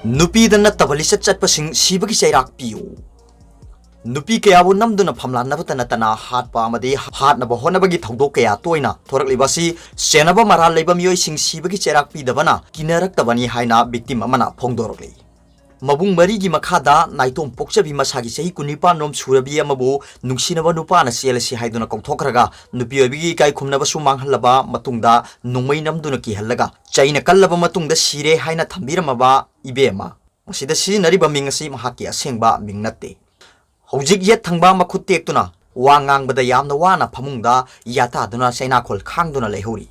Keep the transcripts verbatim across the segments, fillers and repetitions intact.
ꯅꯨꯄꯤꯗ ꯅꯠꯇꯕ ꯂꯤꯆꯠ ꯆꯠꯄꯁꯤꯡ ꯁꯤꯕꯒꯤ ꯆꯩꯔꯥꯛ ꯄꯤꯌꯨ꯫ ꯅꯨꯄꯤ ꯀꯌꯥꯕꯨ ꯅꯝꯗꯨꯅ ꯐꯝꯂꯥꯟꯅꯕꯇ ꯅꯠꯇꯅ ꯍꯥꯠꯄ ꯑꯃꯗꯤ ꯍꯥꯠꯅꯕ ꯍꯣꯠꯅꯕꯒꯤ ꯊꯧꯗꯣꯛ ꯀꯌꯥ ꯇꯣꯏꯅ ꯊꯣꯔꯛꯂꯤꯕ ꯑꯁꯤ ꯆꯦꯟꯅꯕ ꯃꯔꯥꯜ ꯂꯩꯕ ꯃꯤꯑꯣꯏꯁꯤꯡ ꯁꯤꯕꯒꯤ ꯆꯩꯔꯥꯛ ꯄꯤꯗꯕꯅ ꯀꯤꯅꯔꯛꯇꯕꯅꯤ ꯍꯥꯏꯅ victim ꯑꯃꯅ ꯐꯣꯡꯗꯣꯔꯛꯂꯤ꯫ ꯃꯕꯨꯡ ꯃꯔꯤꯒꯤ ꯃꯈꯥꯗ ꯅꯥꯏꯇꯣꯝ ꯄꯣꯛꯆꯕꯤ ꯃꯁꯥꯒꯤ ꯆꯍꯤ ꯀꯨꯟꯅꯤꯄꯥꯟ ꯔꯣꯝ ꯁꯨꯔꯕꯤ ꯑꯃꯕꯨ ꯅꯨꯡꯁꯤꯅꯕ ꯅꯨꯄꯥꯅ ꯆꯦꯜꯂꯁꯤ ꯍꯥꯏꯗꯨꯅ ꯀꯧꯊꯣꯛꯈ꯭ꯔꯒ ꯅꯨꯄꯤ ꯑꯣꯏꯕꯤꯒꯤ ꯏꯀꯥꯏ ꯈꯨꯝꯅꯕꯁꯨ ꯃꯥꯡꯍꯜꯂꯕ ꯃꯇꯨꯡꯗ ꯅꯣꯡꯃꯩ ꯅꯝꯗꯨꯅ ꯀꯤꯍꯜꯂꯒ ꯆꯩꯅ ꯀꯜꯂꯕ ꯃꯇꯨꯡꯗ ꯁꯤꯔꯦ ꯍꯥꯏꯅ ꯊꯝꯕꯤꯔꯝꯃꯕ ꯏꯕꯦꯝꯃ꯫ ꯃꯁꯤꯗ ꯁꯤꯖꯤꯟꯅꯔꯤꯕ ꯃꯤꯡ ꯑꯁꯤ ꯃꯍꯥꯛꯀꯤ ꯑꯁꯦꯡꯕ ꯃꯤꯡ ꯅꯠꯇꯦ꯫ ꯍꯧꯖꯤꯛ ꯌꯦꯠ ꯊꯪꯕ ꯃꯈꯨꯠ ꯇꯦꯛꯇꯨꯅ ꯋꯥ ꯉꯥꯡꯕꯗ ꯌꯥꯝꯅ ꯋꯥꯅ ꯐꯃꯨꯡꯗ ꯌꯥꯇꯥꯗꯨꯅ ꯆꯩꯅꯥꯈꯣꯜ ꯈꯥꯡꯗꯨꯅ ꯂꯩꯍꯧꯔꯤ꯫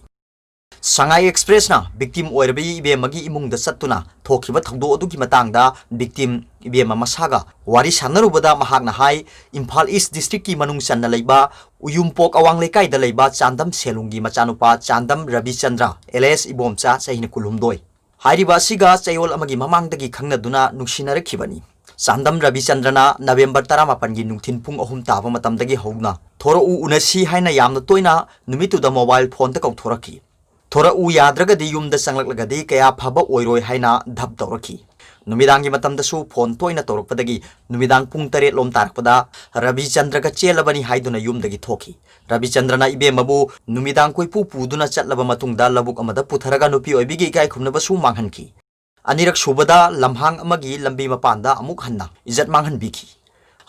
ꯁꯉꯥꯏ ꯑꯦꯛꯁꯄ꯭ꯔꯦꯁꯅ victim ꯑꯣꯏꯔꯕꯤ ꯏꯕꯦꯝꯃꯒꯤ ꯏꯃꯨꯡꯗ ꯆꯠꯇꯨꯅ ꯊꯣꯛꯈꯤꯕ ꯊꯧꯗꯣꯛ ꯑꯗꯨꯒꯤ ꯃꯇꯥꯡꯗ victim ꯏꯕꯦꯝꯃ ꯃꯁꯥꯒ ꯋꯥꯔꯤ ꯁꯥꯟꯅꯔꯨꯕꯗ ꯃꯍꯥꯛꯅ ꯍꯥꯏ, ꯏꯝꯐꯥꯜ ꯏꯁ ꯗꯤꯁꯇ꯭ꯔꯤꯛꯀꯤ ꯃꯅꯨꯡ ꯆꯟꯅ ꯂꯩꯕ ꯎꯌꯨꯝꯄꯣꯛ ꯑꯋꯥꯡ ꯂꯩꯀꯥꯏꯗ ꯂꯩꯕ ꯆꯥꯟꯗꯝ ꯁꯦꯂꯨꯡꯒꯤ ꯃꯆꯥꯅꯨꯄꯥ ꯆꯥꯟꯗꯝ ꯔꯕꯤꯆꯟꯗ꯭ꯔ alias ꯏꯕꯣꯝꯆꯥ ꯆꯍꯤ ꯀꯨꯟꯍꯨꯝꯗꯣꯏ꯫ ꯍꯥꯏꯔꯤꯕ ꯑꯁꯤꯒ ꯆꯌꯣꯜ ꯑꯃꯒꯤ ꯃꯃꯥꯡꯗꯒꯤ ꯈꯪꯅꯗꯨꯅ ꯅꯨꯡꯁꯤꯅꯔꯛꯈꯤꯕꯅꯤ꯫ ꯆꯥꯟꯗꯝ ꯔꯕꯤꯆꯟꯗ꯭ꯔꯅ ꯅꯕꯦꯝꯕꯔ ꯇꯔꯥꯃꯥꯄꯟꯒꯤ ꯅꯨꯡꯊꯤꯟ ꯄꯨꯡ ꯑꯍꯨꯝ ꯇꯥꯕ ꯃꯇꯝꯗꯒꯤ ꯍꯧꯅ ꯊꯣꯔꯛꯎ ꯎꯅꯁꯤ ꯍꯥꯏꯅ ꯌꯥꯝꯅ ꯇꯣꯏꯅ ꯅꯨꯃꯤꯠꯇꯨꯗ mobile phoneꯗ ꯀꯧꯊꯣꯔꯛꯈꯤ꯫ ꯊꯣꯔꯛꯎ ꯌꯥꯗ꯭ꯔꯒꯗꯤ ꯌꯨꯝꯗ ꯆꯪꯂꯛꯂꯒꯗꯤ ꯀꯌꯥ ꯐꯕ ꯑꯣꯏꯔꯣꯏ ꯍꯥꯏꯅ ꯙꯞ ꯇꯧꯔꯛꯈꯤ꯫ ꯅꯨꯃꯤꯗꯥꯡꯒꯤ ꯃꯇꯝꯗꯁꯨ phone ꯇꯣꯏꯅ ꯇꯧꯔꯛꯄꯗꯒꯤ ꯅꯨꯃꯤꯗꯥꯡ ꯄꯨꯡ ꯇꯔꯦꯠ ꯂꯣꯝ ꯇꯥꯔꯛꯄꯗ ꯔꯕꯤꯆꯟꯗ꯭ꯔꯒ ꯆꯦꯜꯂꯕꯅꯤ ꯍꯥꯏꯗꯨꯅ ꯌꯨꯝꯗꯒꯤ ꯊꯣꯛꯈꯤ꯫ ꯔꯕꯤꯆꯟꯗ꯭ꯔꯅ ꯏꯕꯦꯝꯃꯕꯨ ꯅꯨꯃꯤꯗꯥꯡ ꯀꯣꯏꯄꯨ ꯄꯨꯗꯨꯅ ꯆꯠꯂꯕ ꯃꯇꯨꯡꯗ ꯂꯧꯕꯨꯛ ꯑꯃꯗ ꯄꯨꯊꯔꯒ ꯅꯨꯄꯤ ꯑꯣꯏꯕꯤꯒꯤ ꯏꯀꯥꯏ ꯈꯨꯝꯅꯕꯁꯨ ꯃꯥꯡꯍꯟꯈꯤ꯫ ꯑꯅꯤꯔꯛ ꯁꯨꯕꯗ ꯂꯝꯍꯥꯡ ꯑꯃꯒꯤ ꯂꯝꯕꯤ ꯃꯄꯥꯟꯗ ꯑꯃꯨꯛ ꯍꯟꯅ ꯏꯖꯠ ꯃꯥꯡꯍꯟꯕꯤꯈꯤ꯫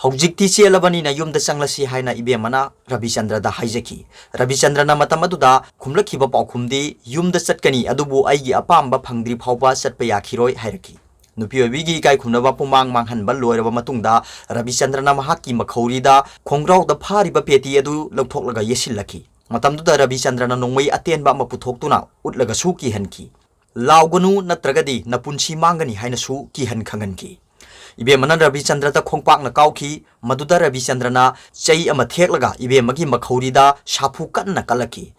ꯍꯧꯖꯤꯛꯇꯤ ꯆꯦꯜꯂꯕꯅꯤꯅ ꯌꯨꯝꯗ ꯆꯪꯂꯁꯤ ꯍꯥꯏꯅ ꯏꯕꯦꯝꯃꯅ ꯔꯕꯤꯆꯟꯗ꯭ꯔꯗ ꯍꯥꯏꯖꯈꯤ꯫ ꯔꯕꯤꯆꯟꯗ꯭ꯔꯅ ꯃꯇꯝ ꯑꯗꯨꯗ ꯈꯨꯝꯂꯛꯈꯤꯕ ꯄꯥꯎꯈꯨꯝꯗꯤ, "ꯌꯨꯝꯗ ꯆꯠꯀꯅꯤ, ꯑꯗꯨꯕꯨ ꯑꯩꯒꯤ ꯑꯄꯥꯝꯕ ꯐꯪꯗ꯭ꯔꯤ ꯐꯥꯎꯕ ꯆꯠꯄ ꯌꯥꯈꯤꯔꯣꯏ" ꯍꯥꯏꯔꯛꯈꯤ꯫ ꯅꯨꯄꯤ ꯑꯣꯏꯕꯤꯒꯤ ꯏꯀꯥꯏ ꯈꯨꯝꯅꯕ ꯄꯨꯃꯥꯡ ꯃꯥꯡꯍꯟꯕ ꯂꯣꯏꯔꯕ ꯃꯇꯨꯡꯗ ꯔꯕꯤꯆꯟꯗ꯭ꯔꯅ ꯃꯍꯥꯛꯀꯤ ꯃꯈꯧꯔꯤꯗ ꯈꯣꯡꯒ꯭ꯔꯥꯎꯗ ꯐꯥꯔꯤꯕ ꯄꯦꯇꯤ ꯑꯗꯨ ꯂꯧꯊꯣꯛꯂꯒ ꯌꯦꯠꯁꯤꯜꯂꯛꯈꯤ꯫ ꯃꯇꯝꯗꯨꯗ ꯔꯕꯤꯆꯟꯗ꯭ꯔꯅ ꯅꯣꯡꯃꯩ ꯑꯇꯦꯟꯕ ꯑꯃ ꯄꯨꯊꯣꯛꯇꯨꯅ ꯎꯠꯂꯒꯁꯨ ꯀꯤꯍꯟꯈꯤ꯫ "ꯂꯥꯎꯒꯅꯨ, ꯅꯠꯇ꯭ꯔꯒꯗꯤ ꯅꯄꯨꯟꯁꯤ ꯃꯥꯡꯒꯅꯤ" ꯍꯥꯏꯅꯁꯨ ꯀꯤꯍꯟ ꯈꯪꯍꯟꯈꯤ꯫ ꯏꯕꯦꯝꯃꯅ ꯔꯕꯤꯆꯟꯗ꯭ꯔꯗ ꯈꯣꯡꯄꯥꯛꯅ ꯀꯥꯎꯈꯤ꯫ ꯃꯗꯨꯗ ꯔꯕꯤꯆꯟꯗ꯭ꯔꯅ ꯆꯩ ꯑꯃ ꯊꯦꯛꯂꯒ ꯏꯕꯦꯝꯃꯒꯤ ꯃꯈꯧꯔꯤꯗ ꯁꯥꯐꯨ ꯀꯟꯅ ꯀꯜꯂꯛꯈꯤ꯫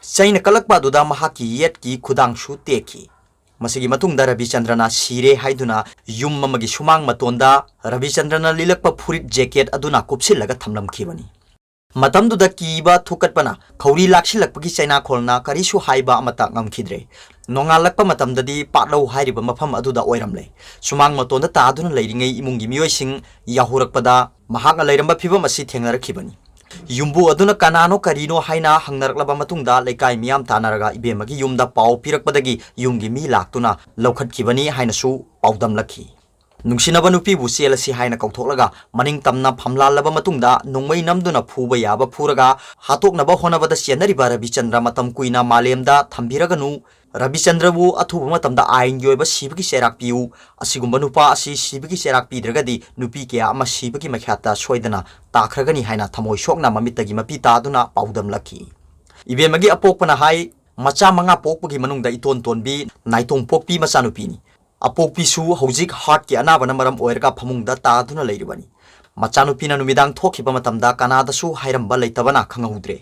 ꯆꯩꯅ ꯀꯜꯂꯛꯄ ꯑꯗꯨꯗ ꯃꯍꯥꯛꯀꯤ ꯌꯦꯠꯀꯤ ꯈꯨꯗꯥꯡꯁꯨ ꯇꯦꯛꯈꯤ꯫ ꯃꯁꯤꯒꯤ ꯃꯇꯨꯡꯗ ꯔꯕꯤꯆꯟꯗ꯭ꯔꯅ ꯁꯤꯔꯦ ꯍꯥꯏꯗꯨꯅ ꯌꯨꯝ ꯑꯃꯒꯤ ꯁꯨꯃꯥꯡ ꯃꯇꯣꯟꯗ ꯔꯕꯤꯆꯟꯗ꯭ꯔꯅ ꯂꯤꯠꯂꯛꯄ ꯐꯨꯔꯤꯠ jacket ꯑꯗꯨꯅ ꯀꯨꯞꯁꯤꯜꯂꯒ ꯊꯝꯂꯝꯈꯤꯕꯅꯤ꯫ ꯃꯇꯝꯗꯨꯗ ꯀꯤꯕ ꯊꯨꯛꯀꯠꯄꯅ ꯈꯧꯔꯤ ꯂꯥꯛꯁꯤꯜꯂꯛꯄꯒꯤ ꯆꯩꯅꯥꯈꯣꯜꯅ ꯀꯔꯤꯁꯨ ꯍꯥꯏꯕ ꯑꯃꯠꯇ ꯉꯝꯈꯤꯗ꯭ꯔꯦ꯫ ꯅꯣꯡꯉꯥꯜꯂꯛꯄ ꯃꯇꯝꯗꯗꯤ ꯄꯥꯠꯂꯧ ꯍꯥꯏꯔꯤꯕ ꯃꯐꯝ ꯑꯗꯨꯗ ꯑꯣꯏꯔꯝꯂꯦ꯫ ꯁꯨꯃꯥꯡ ꯃꯇꯣꯟꯗ ꯇꯥꯗꯨꯅ ꯂꯩꯔꯤꯉꯩ ꯏꯃꯨꯡꯒꯤ ꯃꯤꯑꯣꯏꯁꯤꯡ ꯌꯥꯍꯧꯔꯛꯄꯗ ꯃꯍꯥꯛꯅ ꯂꯩꯔꯝꯕ ꯐꯤꯕꯝ ꯑꯁꯤ ꯊꯦꯡꯅꯔꯛꯈꯤꯕꯅꯤ꯫ ꯌꯨꯝꯕꯨ ꯑꯗꯨꯅ ꯀꯅꯥꯅꯣ ꯀꯔꯤꯅꯣ ꯍꯥꯏꯅ ꯍꯪꯅꯔꯛꯂꯕ ꯃꯇꯨꯡꯗ ꯂꯩꯀꯥꯏ ꯃꯤꯌꯥꯝ ꯇꯥꯟꯅꯔꯒ ꯏꯕꯦꯝꯃꯒꯤ ꯌꯨꯝꯗ ꯄꯥꯎ ꯄꯤꯔꯛꯄꯗꯒꯤ ꯌꯨꯝꯒꯤ ꯃꯤ ꯂꯥꯛꯇꯨꯅ ꯂꯧꯈꯠꯈꯤꯕꯅꯤ ꯍꯥꯏꯅꯁꯨ ꯄꯥꯎꯗꯝꯂꯛꯈꯤ꯫ ꯅꯨꯡꯁꯤꯅꯕ ꯅꯨꯄꯤꯕꯨ ꯆꯦꯜꯂꯁꯤ ꯍꯥꯏꯅ ꯀꯧꯊꯣꯛꯂꯒ ꯃꯅꯤꯡ ꯇꯝꯅ ꯐꯝꯂꯥꯜꯂꯕ ꯃꯇꯨꯡꯗ ꯅꯣꯡꯃꯩ ꯅꯝꯗꯨꯅ ꯐꯨꯕ ꯌꯥꯕ ꯐꯨꯔꯒ ꯍꯥꯠꯇꯣꯛꯅꯕ ꯍꯣꯠꯅꯕꯗ ꯆꯦꯟꯅꯔꯤꯕ ꯔꯕꯤꯆꯟꯗ꯭ꯔ ꯃꯇꯝ ꯀꯨꯏꯅ ꯃꯥꯂꯦꯝꯗ ꯊꯝꯕꯤꯔꯒꯅꯨ꯫ ꯔꯕꯤꯆꯟꯗ꯭ꯔꯕꯨ ꯑꯊꯨꯕ ꯃꯇꯝꯗ ꯑꯥꯏꯟꯒꯤ ꯑꯣꯏꯕ ꯁꯤꯕꯒꯤ ꯆꯩꯔꯥꯛ ꯄꯤꯌꯨ꯫ ꯑꯁꯤꯒꯨꯝꯕ ꯅꯨꯄꯥ ꯑꯁꯤ ꯁꯤꯕꯒꯤ ꯆꯩꯔꯥꯛ ꯄꯤꯗ꯭ꯔꯒꯗꯤ ꯅꯨꯄꯤ ꯀꯌꯥ ꯑꯃ ꯁꯤꯕꯒꯤ ꯃꯈꯥꯇ ꯁꯣꯏꯗꯅ ꯇꯥꯈ꯭ꯔꯒꯅꯤ ꯍꯥꯏꯅ ꯊꯃꯣꯏ ꯁꯣꯛꯅ ꯃꯃꯤꯠꯇꯒꯤ ꯃꯄꯤ ꯇꯥꯗꯨꯅ ꯄꯥꯎꯗꯝꯂꯛꯈꯤ꯫ ꯏꯕꯦꯝꯃꯒꯤ ꯑꯄꯣꯛꯄꯅ ꯍꯥꯏ, ꯃꯆꯥ ꯃꯉꯥ ꯄꯣꯛꯄꯒꯤ ꯃꯅꯨꯡꯗ ꯏꯇꯣꯟ ꯇꯣꯟꯕꯤ ꯅꯥꯏꯇꯣꯝ ꯄꯣꯛꯄꯤ ꯃꯆꯥꯅꯨꯄꯤꯅꯤ꯫ ꯑꯄꯣꯛꯄꯤꯁꯨ ꯍꯧꯖꯤꯛ ꯍꯥꯔꯠꯀꯤ ꯑꯅꯥꯕꯅ ꯃꯔꯝ ꯑꯣꯏꯔꯒ ꯐꯃꯨꯡꯗ ꯇꯥꯗꯨꯅ ꯂꯩꯔꯤꯕꯅꯤ꯫ ꯃꯆꯥꯅꯨꯄꯤꯅ ꯅꯨꯃꯤꯗꯥꯡ ꯊꯣꯛꯈꯤꯕ ꯃꯇꯝꯗ ꯀꯅꯥꯗꯁꯨ ꯍꯥꯏꯔꯝꯕ ꯂꯩꯇꯕꯅ ꯈꯪꯍꯧꯗ꯭ꯔꯦ꯫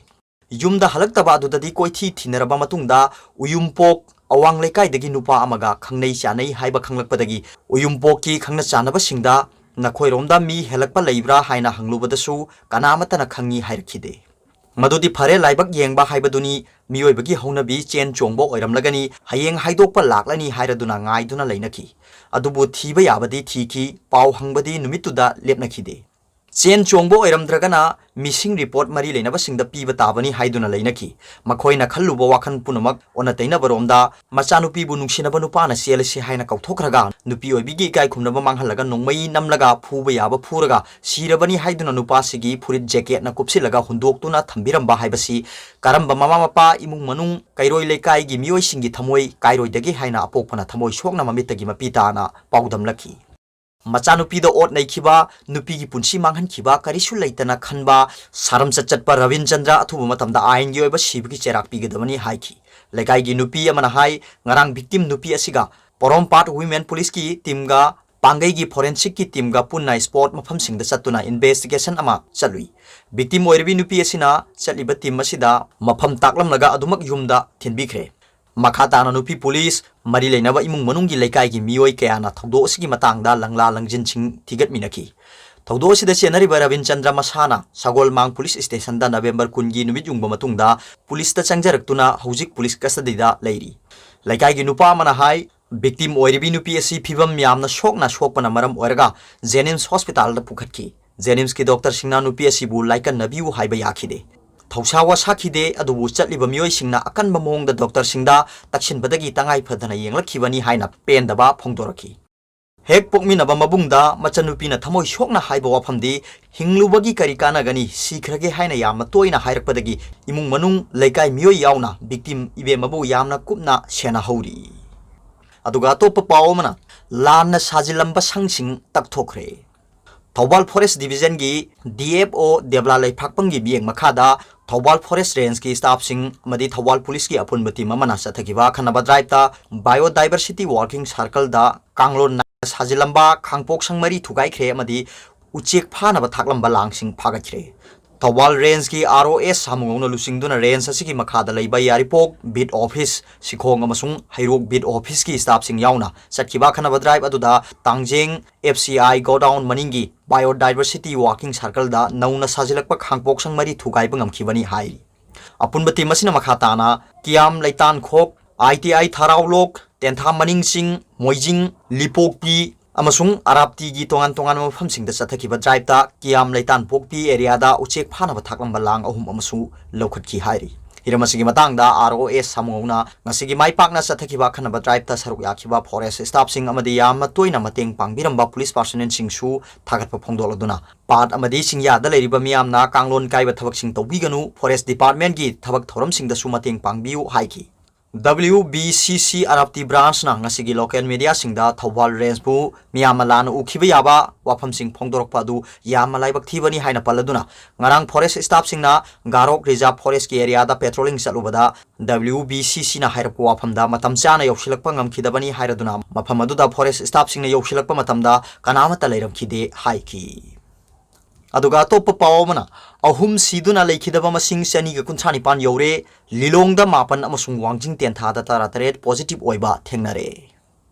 ꯌꯨꯝꯗ ꯍꯜꯂꯛꯇꯕ ꯑꯗꯨꯗꯗꯤ ꯀꯣꯏꯊꯤ ꯊꯤꯅꯔꯕ ꯃꯇꯨꯡꯗ ꯎꯌꯨꯝꯄꯣꯛ ꯑꯋꯥꯡ ꯂꯩꯀꯥꯏꯗꯒꯤ ꯅꯨꯄꯥ ꯑꯃꯒ ꯈꯪꯅꯩ ꯆꯥꯅꯩ ꯍꯥꯏꯕ ꯈꯪꯂꯛꯄꯗꯒꯤ ꯎꯌꯨꯝꯄꯣꯛꯀꯤ ꯈꯪꯅ ꯆꯥꯅꯕꯁꯤꯡꯗ ꯅꯈꯣꯏꯔꯣꯝꯗ ꯃꯤ ꯍꯦꯜꯂꯛꯄ ꯂꯩꯕ꯭ꯔꯥ ꯍꯥꯏꯅ ꯍꯪꯂꯨꯕꯗꯁꯨ ꯀꯅꯥꯃꯠꯇꯅ ꯈꯪꯉꯤ ꯍꯥꯏꯔꯛꯈꯤꯗꯦ꯫ ꯃꯗꯨꯗꯤ ꯐꯔꯦ, ꯂꯥꯏꯕꯛ ꯌꯦꯡꯕ ꯍꯥꯏꯕꯗꯨꯅꯤ꯫ ꯃꯤꯑꯣꯏꯕꯒꯤ ꯍꯧꯅꯕꯤ ꯆꯦꯟ ꯆꯣꯡꯕ ꯑꯣꯏꯔꯝꯂꯒꯅꯤ, ꯍꯌꯦꯡ ꯍꯥꯏꯗꯣꯛꯄ ꯂꯥꯛꯂꯅꯤ ꯍꯥꯏꯔꯗꯨꯅ ꯉꯥꯏꯗꯨꯅ ꯂꯩꯅꯈꯤ꯫ ꯑꯗꯨꯕꯨ ꯊꯤꯕ ꯌꯥꯕꯗꯤ ꯊꯤꯈꯤ, ꯄꯥꯎ ꯍꯪꯕꯗꯤ ꯅꯨꯃꯤꯠꯇꯨꯗ ꯂꯦꯞꯅꯈꯤꯗꯦ꯫ ꯆꯦꯟ ꯆꯣꯡꯕ ꯑꯣꯏꯔꯝꯗ꯭ꯔꯒꯅ ꯃꯤꯁꯤꯡ ꯔꯤꯄꯣꯔꯠ ꯃꯔꯤ ꯂꯩꯅꯕꯁꯤꯡꯗ ꯄꯤꯕ ꯇꯥꯕꯅꯤ ꯍꯥꯏꯗꯨꯅ ꯂꯩꯅꯈꯤ꯫ ꯃꯈꯣꯏꯅ ꯈꯜꯂꯨꯕ ꯋꯥꯈꯜ ꯄꯨꯝꯅꯃꯛ ꯑꯣꯟꯅ ꯇꯩꯅꯕꯔꯣꯝꯗ ꯃꯆꯥꯅꯨꯄꯤꯕꯨ ꯅꯨꯡꯁꯤꯅꯕ ꯅꯨꯄꯥꯅ ꯆꯦꯜꯂꯁꯤ ꯍꯥꯏꯅ ꯀꯧꯊꯣꯛꯈ꯭ꯔꯒ ꯅꯨꯄꯤ ꯑꯣꯏꯕꯤꯒꯤ ꯏꯀꯥꯏ ꯈꯨꯝꯅꯕ ꯃꯥꯡꯍꯜꯂꯒ ꯅꯣꯡꯃꯩ ꯅꯝꯂꯒ ꯐꯨꯕ ꯌꯥꯕ ꯐꯨꯔꯒ ꯁꯤꯔꯕꯅꯤ ꯍꯥꯏꯗꯨꯅ ꯅꯨꯄꯥꯁꯤꯒꯤ ꯐꯨꯔꯤꯠ ꯖꯦꯀꯦꯠꯅ ꯀꯨꯞꯁꯤꯜꯂꯒ ꯍꯨꯟꯗꯣꯛꯇꯨꯅ ꯊꯝꯕꯤꯔꯝꯕ ꯍꯥꯏꯕꯁꯤ ꯀꯔꯝꯕ ꯃꯃꯥ ꯃꯄꯥ, ꯏꯃꯨꯡ ꯃꯅꯨꯡ, ꯀꯩꯔꯣꯏ ꯂꯩꯀꯥꯏꯒꯤ ꯃꯤꯑꯣꯏꯁꯤꯡꯒꯤ ꯊꯃꯣꯏ ꯀꯥꯏꯔꯣꯏꯗꯒꯦ ꯍꯥꯏꯅ ꯑꯄꯣꯛꯄꯅ ꯊꯃꯣꯏ ꯁꯣꯛꯅ ꯃꯃꯤꯠꯇꯒꯤ ꯃꯄꯤ ꯇꯥꯅ ꯄꯥꯎꯗꯝꯂꯛꯈꯤ꯫ ꯃꯆꯥꯅꯨꯄꯤꯗ ꯑꯣꯠ ꯅꯩꯈꯤꯕ, ꯅꯨꯄꯤꯒꯤ ꯄꯨꯟꯁꯤ ꯃꯥꯡꯍꯟꯈꯤꯕ ꯀꯔꯤꯁꯨ ꯂꯩꯇꯅ ꯈꯟꯕ, ꯁꯥꯔꯝꯆꯠ ꯆꯠꯄ ꯔꯕꯤꯟ ꯆꯟꯗ꯭ꯔ ꯑꯊꯨꯕ ꯃꯇꯝꯗ ꯑꯥꯏꯟꯒꯤ ꯑꯣꯏꯕ ꯁꯤꯕꯒꯤ ꯆꯩꯔꯥꯛ ꯄꯤꯒꯗꯕꯅꯤ ꯍꯥꯏꯈꯤ꯫ ꯂꯩꯀꯥꯏꯒꯤ ꯅꯨꯄꯤ ꯑꯃꯅ ꯍꯥꯏ, ꯉꯔꯥꯡ ꯚꯤꯛꯇꯤꯝ ꯅꯨꯄꯤ ꯑꯁꯤꯒ ꯄꯣꯔꯣꯝꯄꯥꯠ ꯋꯤꯃꯦꯟ ꯄꯨꯂꯤꯁꯀꯤ ꯇꯤꯝꯒ ꯄꯥꯡꯒꯩꯒꯤ ꯐꯣꯔꯦꯟꯁꯤꯛꯀꯤ ꯇꯤꯝꯒ ꯄꯨꯟꯅ ꯁ꯭ꯄꯣꯠ ꯃꯐꯝꯁꯤꯡꯗ ꯆꯠꯇꯨꯅ ꯏꯟꯚꯦꯁꯇꯤꯒꯦꯁꯟ ꯑꯃ ꯆꯠꯂꯨꯏ꯫ ꯚꯤꯛꯇꯤꯝ ꯑꯣꯏꯔꯤꯕꯤ ꯅꯨꯄꯤ ꯑꯁꯤꯅ ꯆꯠꯂꯤꯕ ꯇꯤꯝ ꯑꯁꯤꯗ ꯃꯐꯝ ꯇꯥꯛꯂꯝꯂꯒ ꯑꯗꯨꯃꯛ ꯌꯨꯝꯗ ꯊꯤꯟꯕꯤꯈ꯭ꯔꯦ꯫ ꯃꯈꯥ ꯇꯥꯅ ꯅꯨꯄꯤ ꯄꯨꯂꯤꯁ, ꯃꯔꯤ ꯂꯩꯅꯕ ꯏꯃꯨꯡ ꯃꯅꯨꯡꯒꯤ ꯂꯩꯀꯥꯏꯒꯤ ꯃꯤꯑꯣꯏ ꯀꯌꯥꯅ ꯊꯧꯗꯣꯛ ꯑꯁꯤꯒꯤ ꯃꯇꯥꯡꯗ ꯂꯪꯂꯥ ꯂꯪꯖꯤꯟꯁꯤꯡ ꯊꯤꯒꯠꯃꯤꯟꯅꯈꯤ꯫ ꯊꯧꯗꯣꯛ ꯑꯁꯤꯗ ꯆꯦꯟꯅꯔꯤꯕ ꯔꯕꯤꯟ ꯆꯟꯗ꯭ꯔ ꯃꯁꯥꯅ ꯁꯒꯣꯜꯃꯥꯡ ꯄꯨꯂꯤꯁ ꯁ꯭ꯇꯦꯁꯟꯗ ꯅꯕꯦꯝꯕꯔ ꯀꯨꯟꯒꯤ ꯅꯨꯃꯤꯠ ꯌꯨꯡꯕ ꯃꯇꯨꯡꯗ ꯄꯨꯂꯤꯁꯇ ꯆꯪꯖꯔꯛꯇꯨꯅ ꯍꯧꯖꯤꯛ ꯄꯨꯂꯤꯁ ꯀꯁꯇꯗꯤꯗ ꯂꯩꯔꯤ꯫ ꯂꯩꯀꯥꯏꯒꯤ ꯅꯨꯄꯥ ꯑꯃꯅ ꯍꯥꯏ, victim ꯑꯣꯏꯔꯤꯕꯤ ꯅꯨꯄꯤ ꯑꯁꯤ ꯐꯤꯚꯝ ꯌꯥꯝꯅ ꯁꯣꯛꯅ ꯁꯣꯛꯄꯅ ꯃꯔꯝ ꯑꯣꯏꯔꯒ JNIMS hospitalꯗ ꯄꯨꯈꯠꯈꯤ꯫ JNIMSꯀꯤ doctorꯁꯤꯡꯅ ꯅꯨꯄꯤ ꯑꯁꯤꯕꯨ ꯂꯥꯏꯀꯠꯅꯕꯤꯌꯨ ꯍꯥꯏꯕ ꯌꯥꯈꯤꯗꯦ꯫ ꯊꯧꯁꯥ ꯋꯥ ꯁꯥꯈꯤꯗꯦ, ꯑꯗꯨꯕꯨ ꯆꯠꯂꯤꯕ ꯃꯤꯑꯣꯏꯁꯤꯡꯅ ꯑꯀꯟꯕ ꯃꯑꯣꯡꯗ doctorꯁꯤꯡꯗ ꯇꯛꯁꯤꯟꯕꯗꯒꯤ ꯇꯉꯥꯏ ꯐꯗꯅ ꯌꯦꯡꯂꯛꯈꯤꯕꯅꯤ ꯍꯥꯏꯅ ꯄꯦꯟꯗꯕ ꯐꯣꯡꯗꯣꯔꯛꯈꯤ꯫ ꯍꯦꯛ ꯄꯣꯛꯃꯤꯟꯅꯕ ꯃꯕꯨꯡꯗ ꯃꯆꯟꯅꯨꯄꯤꯅ ꯊꯃꯣꯏ ꯁꯣꯛꯅ ꯍꯥꯏꯕ ꯋꯥꯐꯝꯗꯤ, "ꯍꯤꯡꯂꯨꯕꯒꯤ ꯀꯔꯤ ꯀꯥꯟꯅꯒꯅꯤ, ꯁꯤꯈ꯭ꯔꯒꯦ" ꯍꯥꯏꯅ ꯌꯥꯝꯅ ꯇꯣꯏꯅ ꯍꯥꯏꯔꯛꯄꯗꯒꯤ ꯏꯃꯨꯡ ꯃꯅꯨꯡ, ꯂꯩꯀꯥꯏ ꯃꯤꯑꯣꯏ ꯌꯥꯎꯅ victim ꯏꯕꯦꯝꯃꯕꯨ ꯌꯥꯝꯅ ꯀꯨꯞꯅ ꯁꯦꯟꯅꯍꯧꯔꯤ꯫ ꯑꯗꯨꯒ ꯑꯇꯣꯞꯄ ꯄꯥꯎ ꯑꯃꯅ, ꯂꯥꯟꯅ ꯁꯥꯖꯤꯜꯂꯝꯕ ꯁꯪꯁꯤꯡ ꯇꯛꯊꯣꯛꯈ꯭ꯔꯦ꯫ ꯊꯧꯕꯥꯜ Forest Divisionꯒꯤ DFO ꯗꯦꯕꯂꯥ ꯂꯩꯐꯥꯛꯄꯝꯒꯤ ꯃꯤꯠꯌꯦꯡ ꯃꯈꯥꯗ ꯊꯧꯕꯥꯜ Forest Rangeꯀꯤ staffꯁꯤꯡ ꯑꯃꯗꯤ ꯊꯧꯕꯥꯜ Policeꯀꯤ ꯑꯄꯨꯟꯕ team ꯑꯃꯅ ꯆꯠꯊꯈꯤꯕ ꯑꯈꯟꯅꯕ driveꯇ Biodiversity Walking Circleꯗ ꯀꯥꯡꯂꯣꯟ ꯅꯥꯏꯅ ꯁꯥꯖꯤꯜꯂꯝꯕ ꯈꯥꯡꯄꯣꯛꯁꯪ ꯃꯔꯤ ꯊꯨꯒꯥꯏꯈ꯭ꯔꯦ ꯑꯃꯗꯤ ꯎꯆꯦꯛ ꯐꯥꯅꯕ ꯊꯥꯛꯂꯝꯕ ꯂꯥꯡꯁꯤꯡ ꯐꯥꯒꯠꯈ꯭ꯔꯦ꯫ ꯊꯧꯕꯥꯜ Rangeꯀꯤ ROS ꯁꯥꯃꯨꯉꯧꯅ ꯂꯨꯆꯤꯡꯗꯨꯅ range ꯑꯁꯤꯒꯤ ꯃꯈꯥꯗ ꯂꯩꯕ ꯌꯥꯏꯔꯤꯄꯣꯛ Beat Office, ꯁꯤꯈꯣꯡ ꯑꯃꯁꯨꯡ ꯍꯩꯔꯣꯛ Beat Officeꯀꯤ staffꯁꯤꯡ ꯌꯥꯎꯅ ꯆꯠꯈꯤꯕ ꯑꯈꯟꯅꯕ drive ꯑꯗꯨꯗ ꯇꯥꯡꯖꯦꯡ FCI godown ꯃꯅꯤꯡꯒꯤ Biodiversity Walking Circleꯗ ꯅꯧꯅ ꯁꯥꯖꯤꯜꯂꯛꯄ ꯈꯥꯡꯄꯣꯛꯁꯪ ꯃꯔꯤ ꯊꯨꯒꯥꯏꯕ ꯉꯝꯈꯤꯕꯅꯤ ꯍꯥꯏꯔꯤ꯫ ꯑꯄꯨꯟꯕ team ꯑꯁꯤꯅ ꯃꯈꯥ ꯇꯥꯅ ꯀꯤꯌꯥꯝ ꯂꯩꯇꯥꯟꯈꯣꯛ, ITI ꯊꯔꯥꯎꯂꯣꯛ, ꯇꯦꯟꯊꯥ ꯃꯅꯤꯡꯆꯤꯡ, ꯃꯣꯏꯖꯤꯡ, ꯂꯤꯄꯣꯛꯄꯤ ꯑꯃꯁꯨꯡ ꯑꯔꯥꯞꯇꯤꯒꯤ ꯇꯣꯉꯥꯟ ꯇꯣꯉꯥꯟꯕ ꯃꯐꯝꯁꯤꯡꯗ ꯆꯠꯊꯈꯤꯕ driveꯇ ꯀꯤꯌꯥꯝ ꯂꯩꯇꯥꯟꯄꯣꯛꯄꯤ areaꯗ ꯎꯆꯦꯛ ꯐꯥꯅꯕ ꯊꯥꯛꯂꯝꯕ ꯂꯥꯡ ꯑꯍꯨꯝ ꯑꯃꯁꯨ ꯂꯧꯈꯠꯈꯤ ꯍꯥꯏꯔꯤ꯫ ꯍꯤꯔꯝ ꯑꯁꯤꯒꯤ ꯃꯇꯥꯡꯗ ROS ꯁꯥꯃꯨꯉꯧꯅ ꯉꯁꯤꯒꯤ ꯃꯥꯏ ꯄꯥꯛꯅ ꯆꯠꯊꯈꯤꯕ ꯑꯈꯟꯅꯕ driveꯇ ꯁꯔꯨꯛ ꯌꯥꯈꯤꯕ forest staffꯁꯤꯡ ꯑꯃꯗꯤ ꯌꯥꯝꯅ ꯇꯣꯏꯅ ꯃꯇꯦꯡ ꯄꯥꯡꯕꯤꯔꯝꯕ police personnelꯁꯤꯡꯁꯨ ꯊꯥꯒꯠꯄ ꯐꯣꯡꯗꯣꯛꯂꯗꯨꯅ, ꯄꯥꯠ ꯑꯃꯗꯤ ꯆꯤꯡꯌꯥꯗ ꯂꯩꯔꯤꯕ ꯃꯤꯌꯥꯝꯅ ꯀꯥꯡꯂꯣꯟ ꯀꯥꯏꯕ ꯊꯕꯛꯁꯤꯡ ꯇꯧꯕꯤꯒꯅꯨ, forest departmentꯀꯤ ꯊꯕꯛ ꯊꯧꯔꯝꯁꯤꯡꯗꯁꯨ ꯃꯇꯦꯡ ꯄꯥꯡꯕꯤꯌꯨ ꯍꯥꯏꯈꯤ꯫ WBCC ꯑꯔꯥꯞꯇꯤ branchꯅ ꯉꯁꯤꯒꯤ local mediaꯁꯤꯡꯗ ꯊꯧꯕꯥꯜ rangeꯕꯨ ꯃꯤꯌꯥꯝꯅ ꯂꯥꯟꯅ ꯎꯈꯤꯕ ꯌꯥꯕ ꯋꯥꯐꯝꯁꯤꯡ ꯐꯣꯡꯗꯣꯔꯛꯄ ꯑꯗꯨ ꯌꯥꯝꯅ ꯂꯥꯏꯕꯛ ꯊꯤꯕꯅꯤ ꯍꯥꯏꯅ ꯄꯜꯂꯗꯨꯅ, ꯉꯔꯥꯡ forest staffꯁꯤꯡꯅ ꯒꯥꯔꯣꯛ reserve forestꯀꯤ areaꯗ patrolling ꯆꯠꯂꯨꯕꯗ WBCCꯅ ꯍꯥꯏꯔꯛꯄ ꯋꯥꯐꯝꯗ ꯃꯇꯝ ꯆꯥꯅ ꯌꯧꯁꯤꯜꯂꯛꯄ ꯉꯝꯈꯤꯗꯕꯅꯤ ꯍꯥꯏꯔꯗꯨꯅ, ꯃꯐꯝ ꯑꯗꯨꯗ forest staffꯁꯤꯡꯅ ꯌꯧꯁꯤꯜꯂꯛꯄ ꯃꯇꯝꯗ ꯀꯅꯥꯃꯠꯇ ꯂꯩꯔꯝꯈꯤꯗꯦ ꯍꯥꯏꯈꯤ꯫ ꯑꯗꯨꯒ ꯑꯇꯣꯞꯄ ꯄꯥꯎ ꯑꯃꯅ, ꯑꯍꯨꯝ ꯁꯤꯗꯨꯅ ꯂꯩꯈꯤꯗꯕ ꯃꯁꯤꯡ ꯆꯅꯤꯒ ꯀꯨꯟꯊ꯭ꯔꯥ ꯅꯤꯄꯥꯟ ꯌꯧꯔꯦ꯫ ꯂꯤꯂꯣꯡꯗ ꯃꯥꯄꯟ ꯑꯃꯁꯨꯡ ꯋꯥꯡꯖꯤꯡ ꯇꯦꯟꯊꯥꯗ ꯇꯔꯥꯇꯔꯦꯠ positive ꯑꯣꯏꯕ ꯊꯦꯡꯅꯔꯦ꯫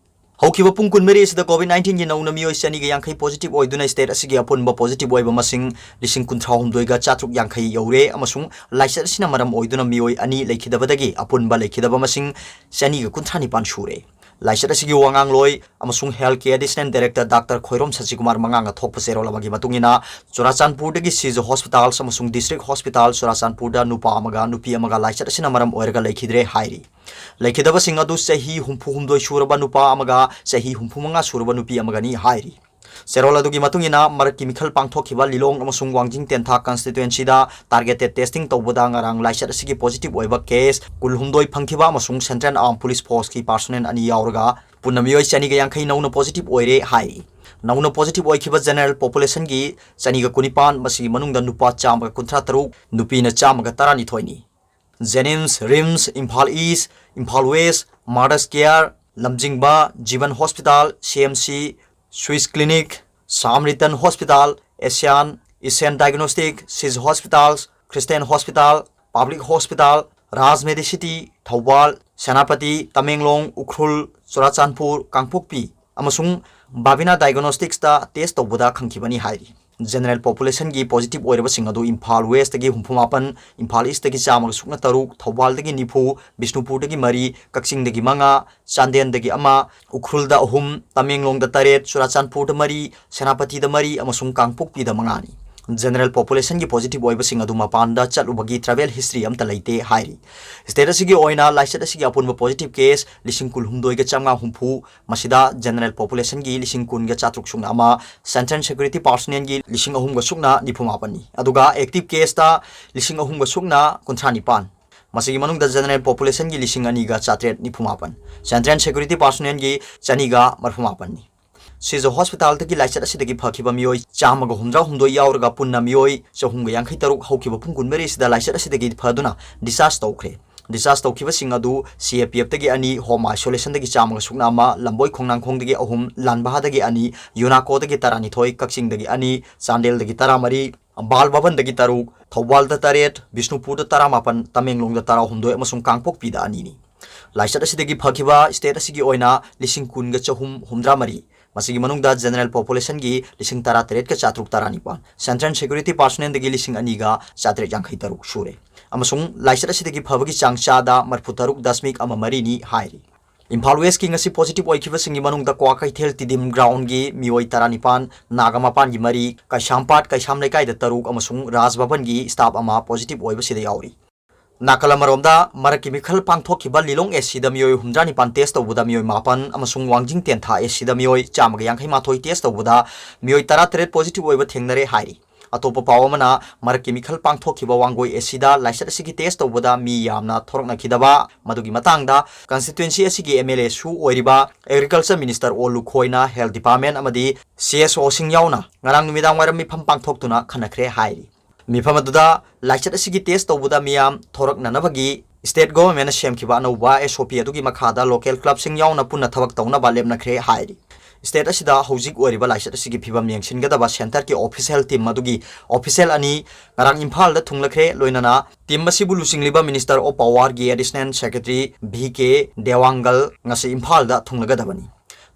ꯍꯧꯈꯤꯕ ꯄꯨꯡ ꯀꯨꯟꯃꯔꯤ ꯑꯁꯤꯗ COVID nineteenꯒꯤ ꯅꯧꯅ ꯃꯤꯑꯣꯏ ꯆꯅꯤꯒ ꯌꯥꯡꯈꯩ positive ꯑꯣꯏꯗꯨꯅ state ꯑꯁꯤꯒꯤ ꯑꯄꯨꯟꯕ positive ꯑꯣꯏꯕ ꯃꯁꯤꯡ ꯂꯤꯁꯤꯡ ꯀꯨꯟꯊ꯭ꯔꯥꯍꯨꯝꯗꯣꯏꯒ ꯆꯥꯇ꯭ꯔꯨꯛ ꯌꯥꯡꯈꯩ ꯌꯧꯔꯦ, ꯑꯃꯁꯨꯡ ꯂꯥꯏꯆꯠ ꯑꯁꯤꯅ ꯃꯔꯝ ꯑꯣꯏꯗꯨꯅ ꯃꯤꯑꯣꯏ ꯑꯅꯤ ꯂꯩꯈꯤꯗꯕꯗꯒꯤ ꯑꯄꯨꯟꯕ ꯂꯩꯈꯤꯗꯕ ꯃꯁꯤꯡ ꯆꯅꯤꯒ ꯀꯨꯟꯊ꯭ꯔꯥ ꯅꯤꯄꯥꯟ ꯁꯨꯔꯦ꯫ ꯂꯥꯏꯆꯠ ꯑꯁꯤꯒꯤ ꯋꯥꯉꯥꯡꯂꯣꯏ ꯑꯃꯁꯨꯡ health care additional director Doctor Khoirom ꯁꯆꯤꯀꯨꯃꯥꯔ ꯃꯉꯥꯡꯅ ꯊꯣꯛꯄ ꯆꯦꯔꯣꯜ ꯑꯃꯒꯤ ꯃꯇꯨꯡ ꯏꯟꯅ, ꯆꯨꯔꯥꯆꯥꯟꯄꯨꯔꯗꯒꯤ ꯁꯤꯖ hospitals ꯑꯃꯁꯨꯡ district hospital ꯆꯨꯔꯥꯆꯥꯟꯄꯨꯔꯗ ꯅꯨꯄꯥ ꯑꯃꯒ ꯅꯨꯄꯤ ꯑꯃꯒ ꯂꯥꯏꯆꯠ ꯑꯁꯤꯅ ꯃꯔꯝ ꯑꯣꯏꯔꯒ ꯂꯩꯈꯤꯗ꯭ꯔꯦ ꯍꯥꯏꯔꯤ꯫ ꯂꯩꯈꯤꯗꯕꯁꯤꯡ ꯑꯗꯨ ꯆꯍꯤ ꯍꯨꯝꯐꯨ ꯍꯨꯝꯗꯣꯏ ꯁꯨꯔꯕ ꯅꯨꯄꯥ ꯑꯃꯒ ꯆꯍꯤ ꯍꯨꯝꯐꯨ ꯃꯉꯥ ꯁꯨꯔꯕ ꯅꯨꯄꯤ ꯑꯃꯒꯅꯤ ꯍꯥꯏꯔꯤ꯫ ꯆꯦꯔꯣꯜ ꯑꯗꯨꯒꯤ ꯃꯇꯨꯡ ꯏꯟꯅ, ꯃꯔꯛꯀꯤ ꯃꯤꯈꯜ ꯄꯥꯡꯊꯣꯛꯈꯤꯕ ꯂꯤꯂꯣꯡ ꯑꯃꯁꯨꯡ ꯋꯥꯡꯖꯤꯡ ꯇꯦꯟꯊꯥ constituencyꯗ targeted testing ꯇꯧꯕꯗ ꯉꯔꯥꯡ ꯂꯥꯏꯆꯠ ꯑꯁꯤꯒꯤ positive ꯑꯣꯏꯕ case ꯀꯨꯟꯍꯨꯝꯗꯣꯏ ꯐꯪꯈꯤꯕ ꯑꯃꯁꯨꯡ Central Armed Police Forceꯀꯤ personnel ꯑꯅꯤ ꯌꯥꯎꯔꯒ ꯄꯨꯟꯅ ꯃꯤꯑꯣꯏ ꯆꯅꯤꯒ ꯌꯥꯡꯈꯩ ꯅꯧꯅ positive ꯑꯣꯏꯔꯦ ꯍꯥꯏꯔꯤ꯫ ꯅꯧꯅ positive ꯑꯣꯏꯈꯤꯕ general populationꯒꯤ ꯆꯅꯤꯒ ꯀꯨꯟꯅꯤꯄꯥꯟ, ꯃꯁꯤꯒꯤ ꯃꯅꯨꯡꯗ ꯅꯨꯄꯥ ꯆꯥꯝꯃꯒ ꯀꯨꯟꯊ꯭ꯔꯥ ꯇꯔꯨꯛ, ꯅꯨꯄꯤꯅ ꯆꯥꯝꯃꯒ ꯇꯔꯥꯅꯤꯊꯣꯏꯅꯤ꯫ JNIMS, RIMS, Imphal East, Imphal West, Mother's Care, ꯂꯝꯖꯤꯡꯕ, ꯖꯤꯕꯟ Hospital, CMC, Swiss Clinic, Samaritan Hospital, Asian, Asian Diagnostic, ꯁꯤꯖ Hospitals, Christian Hospital, Public Hospital, Raj Medicity, Thoubal, Senapati, Tamenglong, Ukhrul, Churachandpur, ꯀꯥꯡꯄꯣꯛꯄꯤ ꯑꯃꯁꯨꯡ ꯕꯥꯕꯤꯅꯥ Diagnosticsꯇ test ꯇꯧꯕꯗ ꯈꯪꯈꯤꯕꯅꯤ ꯍꯥꯏꯔꯤ꯫ General populationꯒꯤ positive ꯑꯣꯏꯔꯕꯁꯤꯡ ꯑꯗꯨ ꯏꯝꯐꯥꯜ Westꯇꯒꯤ ꯍꯨꯝꯐꯨ ꯃꯥꯄꯟ, ꯏꯝꯐꯥꯜ Eastꯇꯒꯤ ꯆꯥꯝꯃꯒ ꯁꯨꯞꯅ ꯇꯔꯨꯛ, ꯊꯧꯕꯥꯜꯗꯒꯤ ꯅꯤꯐꯨ, ꯕꯤꯁꯅꯨꯄꯨꯔꯗꯒꯤ ꯃꯔꯤ, ꯀꯛꯆꯤꯡꯗꯒꯤ ꯃꯉꯥ, ꯆꯥꯟꯗꯦꯜꯗꯒꯤ ꯑꯃ, ꯎꯈ꯭ꯔꯨꯜꯗ ꯑꯍꯨꯝ, ꯇꯃꯦꯡꯂꯣꯡꯗ ꯇꯔꯦꯠ, ꯆꯨꯔꯥꯆꯥꯟꯄꯨꯔꯗ ꯃꯔꯤ, ꯁꯦꯅꯥꯄꯇꯤꯗ ꯃꯔꯤ ꯑꯃꯁꯨꯡ ꯀꯥꯡꯄꯣꯛꯄꯤꯗ ꯃꯉꯥꯅꯤ꯫ General populationꯒꯤ positive ꯑꯣꯏꯕꯁꯤꯡ ꯑꯗꯨ ꯃꯄꯥꯟꯗ ꯆꯠꯂꯨꯕꯒꯤ travel history ꯑꯃꯠꯇ ꯂꯩꯇꯦ ꯍꯥꯏꯔꯤ꯫ State ꯑꯁꯤꯒꯤ ꯑꯣꯏꯅ ꯂꯥꯏꯆꯠ ꯑꯁꯤꯒꯤ ꯑꯄꯨꯟꯕ positive case ꯂꯤꯁꯤꯡ ꯀꯨꯟꯍꯨꯝꯗꯣꯏꯒ ꯆꯥꯝꯃꯉꯥ ꯍꯨꯝꯐꯨ, ꯃꯁꯤꯗ general populationꯒꯤ ꯂꯤꯁꯤꯡ ꯀꯨꯟꯒ ꯆꯥꯇ꯭ꯔꯨꯛ ꯁꯨꯞꯅ ꯑꯃ, Central Security Personnelꯒꯤ ꯂꯤꯁꯤꯡ ꯑꯍꯨꯝꯒ ꯁꯨꯞꯅ ꯅꯤꯐꯨ ꯃꯥꯄꯟꯅꯤ꯫ ꯑꯗꯨꯒ active caseꯇ ꯂꯤꯁꯤꯡ ꯑꯍꯨꯝꯒ ꯁꯨꯞꯅ ꯀꯨꯟꯊ꯭ꯔꯥ ꯅꯤꯄꯥꯟ꯫ ꯃꯁꯤꯒꯤ ꯃꯅꯨꯡꯗ general populationꯒꯤ ꯂꯤꯁꯤꯡ ꯑꯅꯤꯒ ꯆꯥꯇ꯭ꯔꯦꯠ ꯅꯤꯐꯨ ꯃꯥꯄꯟ, Central Security Personnelꯒꯤ ꯆꯅꯤꯒ ꯃꯔꯤꯐꯨ ꯃꯥꯄꯟꯅꯤ꯫ ꯁꯤꯖ Hospitalꯗꯒꯤ ꯂꯥꯏꯆꯠ ꯑꯁꯤꯗꯒꯤ ꯐꯈꯤꯕ ꯃꯤꯑꯣꯏ ꯆꯥꯝꯃꯒ ꯍꯨꯝꯗ꯭ꯔꯥ ꯍꯨꯝꯗꯣꯏ ꯌꯥꯎꯔꯒ ꯄꯨꯟꯅ ꯃꯤꯑꯣꯏ ꯆꯍꯨꯝꯒ ꯌꯥꯡꯈꯩ ꯇꯔꯨꯛ ꯍꯧꯈꯤꯕ ꯄꯨꯡ ꯀꯨꯟꯃꯔꯤ ꯑꯁꯤꯗ ꯂꯥꯏꯆꯠ ꯑꯁꯤꯗꯒꯤ ꯐꯗꯨꯅ discharge ꯇꯧꯈ꯭ꯔꯦ꯫ Discharge ꯇꯧꯈꯤꯕꯁꯤꯡ ꯑꯗꯨ CAPFꯇꯒꯤ ꯑꯅꯤ, Home Isolationꯗꯒꯤ ꯆꯥꯝꯃꯒ ꯁꯨꯞꯅ ꯑꯃ, ꯂꯝꯕꯣꯏ ꯈꯣꯡꯅꯥꯡꯈꯣꯡꯗꯒꯤ ꯑꯍꯨꯝ, ꯂꯥꯟꯕꯍꯥꯗꯒꯤ ꯑꯅꯤ, UNACOꯗꯒꯤ ꯇꯔꯥꯅꯤꯊꯣꯏ, ꯀꯛꯆꯤꯡꯗꯒꯤ ꯑꯅꯤ, ꯆꯥꯟꯗꯦꯜꯗꯒꯤ ꯇꯔꯥꯃꯔꯤ, ꯕꯥꯜ ꯚꯕꯟꯗꯒꯤ ꯇꯔꯨꯛ, ꯊꯧꯕꯥꯜꯗ ꯇꯔꯦꯠ, ꯕꯤꯁꯅꯨꯄꯨꯔꯗ ꯇꯔꯥꯃꯥꯄꯟ, ꯇꯃꯦꯡꯂꯣꯡꯗ ꯇꯔꯥꯍꯨꯝꯗꯣꯏ ꯑꯃꯁꯨꯡ ꯀꯥꯡꯄꯣꯛꯄꯤꯗ ꯑꯅꯤꯅꯤ꯫ ꯂꯥꯏꯆꯠ ꯑꯁꯤꯗꯒꯤ ꯐꯈꯤꯕ state ꯑꯁꯤꯒꯤ ꯑꯣꯏꯅ ꯂꯤꯁꯤꯡ ꯀꯨꯟꯒ ꯆꯍꯨꯝ ꯍꯨꯝꯗ꯭ꯔꯥ ꯃꯔꯤ, ꯃꯁꯤꯒꯤ ꯃꯅꯨꯡꯗ general populationꯒꯤ ꯂꯤꯁꯤꯡ ꯇꯔꯥ ꯇꯔꯦꯠꯀ ꯆꯥꯇ꯭ꯔꯨꯛ ꯇꯔꯥ ꯅꯤꯄꯥꯟ, central security personnelꯗꯒꯤ ꯂꯤꯁꯤꯡ ꯑꯅꯤꯒ ꯆꯥꯇ꯭ꯔꯦꯠ ꯌꯥꯡꯈꯩ ꯇꯔꯨꯛ ꯁꯨꯔꯦ꯫ ꯑꯃꯁꯨꯡ ꯂꯥꯏꯆꯠ ꯑꯁꯤꯗꯒꯤ ꯐꯕꯒꯤ ꯆꯥꯡ ꯆꯥꯗ ꯃꯔꯤꯐꯨ ꯇꯔꯨꯛ ꯗꯁꯃꯤꯛ ꯑꯃ ꯃꯔꯤꯅꯤ ꯍꯥꯏꯔꯤ꯫ ꯏꯝꯐꯥꯜ Westꯀꯤ ꯉꯁꯤ positive ꯑꯣꯏꯈꯤꯕꯁꯤꯡꯒꯤ ꯃꯅꯨꯡꯗ ꯀ꯭ꯋꯥꯀꯩꯊꯦꯜ ꯇꯤꯗꯤꯝ groundꯒꯤ ꯃꯤꯑꯣꯏ ꯇꯔꯥꯅꯤꯄꯥꯟ, ꯅꯥꯒꯥꯃꯄꯥꯟꯒꯤ ꯃꯔꯤ, ꯀꯩꯁꯥꯝꯄꯥꯠ ꯀꯩꯁꯥꯝ ꯂꯩꯀꯥꯏꯗ ꯇꯔꯨꯛ ꯑꯃꯁꯨꯡ ꯔꯥꯖ ꯚꯕꯟꯒꯤ staff ꯑꯃ positive ꯑꯣꯏꯕꯁꯤꯗ ꯌꯥꯎꯔꯤ꯫ ꯅꯥꯀꯜ ꯑꯃꯔꯣꯝꯗ, ꯃꯔꯛꯀꯤ ꯃꯤꯈꯜ ꯄꯥꯡꯊꯣꯛꯈꯤꯕ ꯂꯤꯂꯣꯡ ACꯗ ꯃꯤꯑꯣꯏ ꯍꯨꯝꯗ꯭ꯔꯥ ꯅꯤꯄꯥꯟ test ꯇꯧꯕꯗ ꯃꯤꯑꯣꯏ ꯃꯥꯄꯟ ꯑꯃꯁꯨꯡ ꯋꯥꯡꯖꯤꯡ ꯇꯦꯟꯊꯥ ACꯗ ꯃꯤꯑꯣꯏ ꯆꯥꯝꯃꯒ ꯌꯥꯡꯈꯩ ꯃꯥꯊꯣꯏ test ꯇꯧꯕꯗ ꯃꯤꯑꯣꯏ ꯇꯔꯥ ꯇꯔꯦꯠ positive ꯑꯣꯏꯕ ꯊꯦꯡꯅꯔꯦ ꯍꯥꯏꯔꯤ꯫ ꯑꯇꯣꯞꯄ ꯄꯥꯎ ꯑꯃꯅ, ꯃꯔꯛꯀꯤ ꯃꯤꯈꯜ ꯄꯥꯡꯊꯣꯛꯈꯤꯕ ꯋꯥꯡꯒꯣꯏ ACꯗ ꯂꯥꯏꯆꯠ ꯑꯁꯤꯒꯤ test ꯇꯧꯕꯗ ꯃꯤ ꯌꯥꯝꯅ ꯊꯣꯔꯛꯅꯈꯤꯗꯕ, ꯃꯗꯨꯒꯤ ꯃꯇꯥꯡꯗ constituency ꯑꯁꯤꯒꯤ MLAꯁꯨ ꯑꯣꯏꯔꯤꯕ Agriculture Minister ꯑꯣ ꯂꯨꯈꯣꯏꯅ Health Department ꯑꯃꯗꯤ CSOꯁꯤꯡ ꯌꯥꯎꯅ ꯉꯔꯥꯡ ꯅꯨꯃꯤꯗꯥꯡ ꯋꯥꯏꯔꯝ ꯃꯤꯐꯝ ꯄꯥꯡꯊꯣꯛꯇꯨꯅ ꯈꯟꯅꯈ꯭ꯔꯦ ꯍꯥꯏꯔꯤ꯫ ꯃꯤꯐꯝ ꯑꯗꯨꯗ ꯂꯥꯏꯆꯠ ꯑꯁꯤꯒꯤ test ꯇꯧꯕꯗ ꯃꯤꯌꯥꯝ ꯊꯣꯔꯛꯅꯅꯕꯒꯤ state governmentꯅ ꯁꯦꯝꯈꯤꯕ ꯑꯅꯧꯕ SOP ꯑꯗꯨꯒꯤ ꯃꯈꯥꯗ local clubꯁꯤꯡ ꯌꯥꯎꯅ ꯄꯨꯟꯅ ꯊꯕꯛ ꯇꯧꯅꯕ ꯂꯦꯞꯅꯈ꯭ꯔꯦ ꯍꯥꯏꯔꯤ꯫ State ꯑꯁꯤꯗ ꯍꯧꯖꯤꯛ ꯑꯣꯏꯔꯤꯕ ꯂꯥꯏꯆꯠ ꯑꯁꯤꯒꯤ ꯐꯤꯕꯝ ꯌꯦꯡꯁꯤꯟꯒꯗꯕ centreꯒꯤ official team ꯑꯗꯨꯒꯤ official ꯑꯅꯤ ꯉꯔꯥꯡ ꯏꯝꯐꯥꯜꯗ ꯊꯨꯡꯂꯈ꯭ꯔꯦ꯫ ꯂꯣꯏꯅꯅ team ꯑꯁꯤꯕꯨ ꯂꯨꯆꯤꯡꯂꯤꯕ Minister of Powerꯒꯤ Additional Secretary V K Dewangan ꯉꯁꯤ ꯏꯝꯐꯥꯜꯗ ꯊꯨꯡꯂꯒꯗꯕꯅꯤ꯫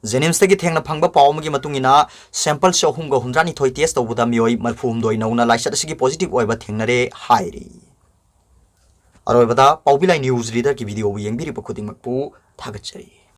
JNIMSꯇꯒꯤ ꯊꯦꯡꯅ ꯐꯪꯕ ꯄꯥꯎ ꯑꯃꯒꯤ ꯃꯇꯨꯡ ꯏꯟꯅ, sample ꯆꯍꯨꯝꯒ ꯍꯨꯝꯗ꯭ꯔꯥꯅꯤꯊꯣꯏ test ꯇꯧꯕꯗ ꯃꯤꯑꯣꯏ ꯃꯔꯤꯐꯨꯍꯨꯝꯗꯣꯏ ꯅꯧꯅ ꯂꯥꯏꯆꯠ ꯑꯁꯤꯒꯤ positive ꯑꯣꯏꯕ ꯊꯦꯡꯅꯔꯦ ꯍꯥꯏꯔꯤ꯫ ꯑꯔꯣꯏꯕꯗ, ꯄꯥꯎꯕꯤ ꯂꯥꯏ news readerꯒꯤ videoꯕꯨ ꯌꯦꯡꯕꯤꯔꯤꯕ ꯈꯨꯗꯤꯡꯃꯛꯄꯨ ꯊꯥꯒꯠꯆꯔꯤ꯫